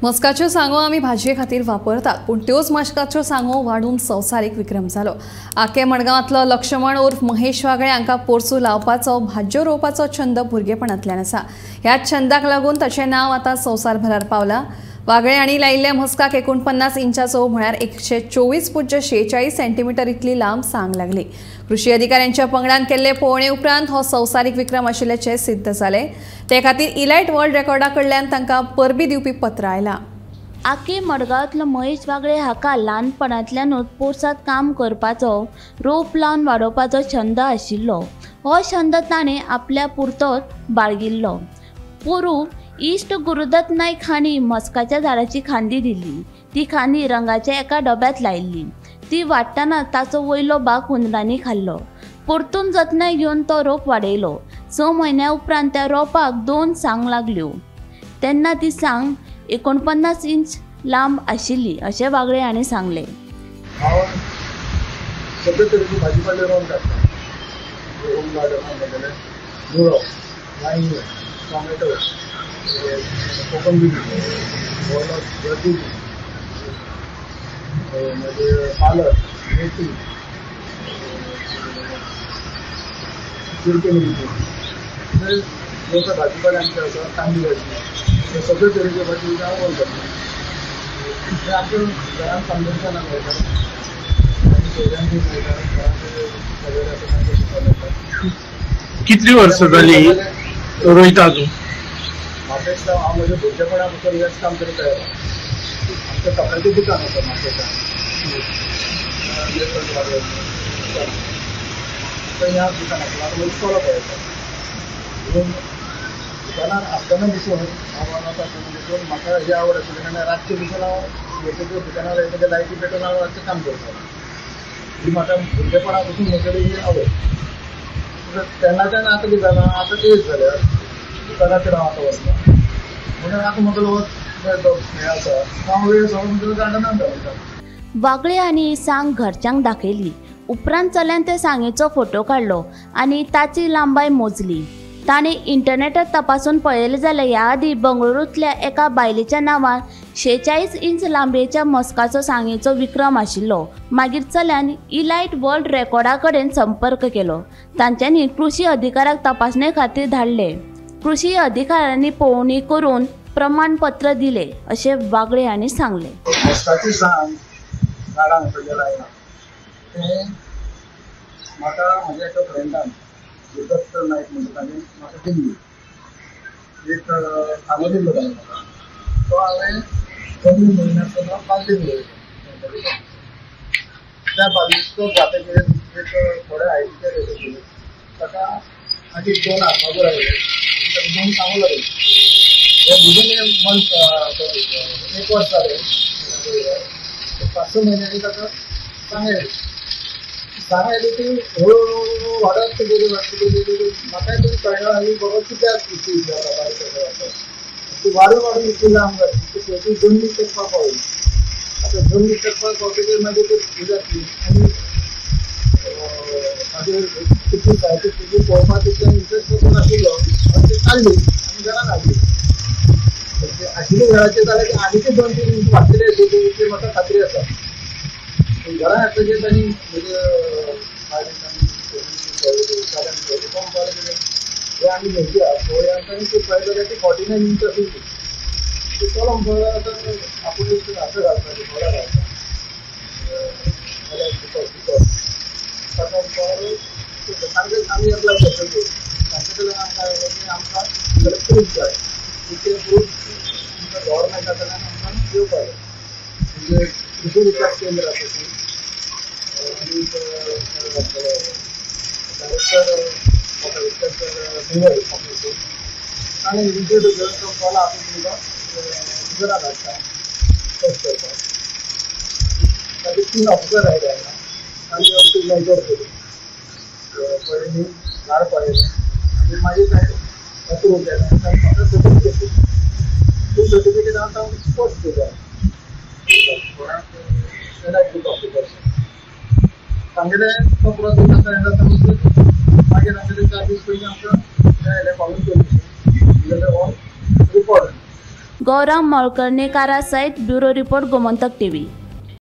मस्काच्यो सांगो आमी भाजये खातीर वापरतात, पूण त्योच मस्काच्यो सांगो वाडून संवसारीक विक्रम जालो। आके मडगांवांतलो लक्ष्मण उर्फ महेश वागळे हांकां पोरसूं लावपाचो, भाजयो रोवपाचो छंद भुरगेपणांतल्यान आसा। ह्याच छंदाक लागून ताचें नांव आतां संवसारभरार पावलां। वागळे हांणी लायिल्ल्या म्हस्काक 49 इंचाचो म्हळ्यार 124.46 सेंटीमिटर इतली लांब सांग लागली। कृषी अधिकाऱ्यांच्या पंगडान केल्ले पळोवणे उपरांत हो संवसारीक विक्रम आशिल्ल्याचें सिद्ध जालें। ते खातीर इलायट वर्ल्ड रेकॉर्डा कडल्यान तांकां परबी दिवपी पत्र आयलां। आके मडगांवांतलो महेश वागळे हाका ल्हानपणांतल्यानूच पोरसांत काम करपाचो, रोप लावन वाडोवपाचो छंद आशिल्लो। हो छंद ताणें आपल्या पुरतोच बाळगिल्लो। पोरूं इश्ट गुरुदत्त नायक हांणी मस्काच्या झाडाची खांदी दिली। ती खांदी रंगाच्या एका डब्यांत लायिल्ली। ती वाडटना ताचो वयलो भाग हुंदरांनी खाल्लो। परतून जतनाय घेवन तो रोप वाडयलो। 6 म्हयन्या उपरांत त्या रोपाक 2 सांग लागल्यो। तेन्ना ती सांग 49 इंच लांब आशिल्ली अशें वागळे हांणी सांगलें। हांव सगळे तरेची भाजी पाले रोवन काडटा। होम गार्डनान म्हणटलें मुळो, वांयगें, टोमॅटो, कोकमबिली, गर्दी, मागीर पालक, मेथी, चिरके मिरची, जसो भाजीपाले आमचे आसा, कांदी भाजी, सगळे तरेचे भाजी हांव रोवन काडटा। ते आमच्या घरान समजून मेळटा आनी सोयऱ्यांकूय मेळटा, घरांत सगळे आसा तांकां सुद्दां मेळटा। कितली वर्सां जाली रोयता तूं? म्हापेक्षा हांव म्हज्या भुरगेपणा पासून हेंच काम करीत आयलां। आमचें कपड्याचें दुकान आसा मार्केटान, थंय ह्या दुकान आसता। आतां म्हजें चलो पळयता म्हणून दुकानार आसतना दिसून हांव वता आसतना दिसून म्हाका ही आवड आशिल्ली, कारण रातचें दिसून हांव येतकीर दुकानार येतकीर लायटी पेटोवन हांव रातचें काम करतालो। ही म्हाका भुरगेपणा पासून म्हजे ही आवड। तेन्नाच्यान आतां कितें जालां, आतां एज जाल्या, दुकानाचेर हांव आतां वचना, म्हणून आतां म्हजो हें आसा हांव वेळ सगळो म्हजो गार्डनान घालयता। वागळे हांणी सांग घरच्यांक दाखयली। उपरांत चल्यान ते सांगेचो फोटो काडलो आनी ताची लांबाय मोजली। ताणें इंटरनेटार तपासून पळयलें जाल्यार ह्या आदीं बंगळुरूंतल्या एका बायलेच्या नांवान 46 इंच लांबयेच्या मस्काचो सांगेचो विक्रम आशिल्लो। मागीर चल्यान इलायट वर्ल्ड रेकॉर्डा कडेन संपर्क केलो। तांच्यांनी कृषी अधिकाऱ्याक तपासणे खातीर धाडले। कृषी अधिकाऱ्यांनी पळोवणी करून प्रमाणपत्र दिले अशें वागळे हांणी सांगलें। मस्काची सांग झाडां जें लायलां तें म्हाका म्हज्या एका फ्रेंडान गुरुदत्त नायक म्हणटा ताणें म्हाका दिल्ली, एक खांदो दिल्लो ताणें म्हाका। तो हांवें जमनीन रोयनासतना बालदेन रोयलो। त्या बालदीचो जातकीर एक थोड्या हायटीचेर येतकीर ताका आनी 2 हातां आयले, ताका 2 सांगो लागले। हे विदीन ए मंथ, 1 वर्स जालें, 5-6 म्हयन्यांनी ताका सांग आयली। सांग आयली ती हळू वाडत गेली, वाडत गेली। म्हाकाय तरी कळना आनी बाबा कित्याक इतली जाता बारीक कसो जाता, ती वाडून वाडून इतली लांब जाली ती शेवटी जमनीक तेंकपाक पावली। आतां जमनीक तेंकपाक पावतकीर मागीर ती जातली आनी मागीर कितली जाय तितली पळोवपाक तितलो इंट्रस्ट वचून आशिल्लो आनी ती काडली आनी घरान हाडली। आशिल्ली घराचेर जाल्यार ती आनीकय 2-3 इंच वाडटली आशिल्ली इतली म्हाका खात्री आसा। पूण घरान हाडटकीर तांणी म्हजे हे आमी घेवया पळोवया आनी ती पळयत जाल्यार ती 49 इंच आशिल्ली। ती चलो म्हणपाक आतां आपूण हात घालता, घोडा घालता जाल्यार दिसप ताका म्हणपाक सारकें आमी एप्लाय करतले। तांचे कडल्यान आमकां आयलें की आमकां प्रूफ जाय, ते प्रूफ आमकां गव्हर्मेंटा कडल्यान आमकां दिवपाक जाय। म्हणजे कृषी विकास केंद्र आसा थंय आनी डायरेक्टर निवळ ऑफिसर ताणें इंटरव्यू घेवन तो म्हणपाक आपूण तुमकां गुजरात धाडटा टेस्ट करपाक। ताचे 3 ऑफिसर आयले हांगा, तांणी आमची मेजर केली, पळयली, झाड पळयलें आनी मागीर ताणें अप्रूव केलें आनी ताणें म्हाका सर्टिफिकेट दिली। ती सर्टिफिकेट हांव तांकां पोस्ट केली कोणाक एलायट ग्रूप ऑफिसर्स तांगेले तो प्रोसेस आतां हें जाता म्हणटकीर मागीर तांगेले 4 दीस पयलीं आमकां हें आयलें, पावून केलें हो रिपोर्ट। गौरांग मळकर्णेकारा सयत ब्युरो रिपोर्ट, गोमंतक टीव्ही.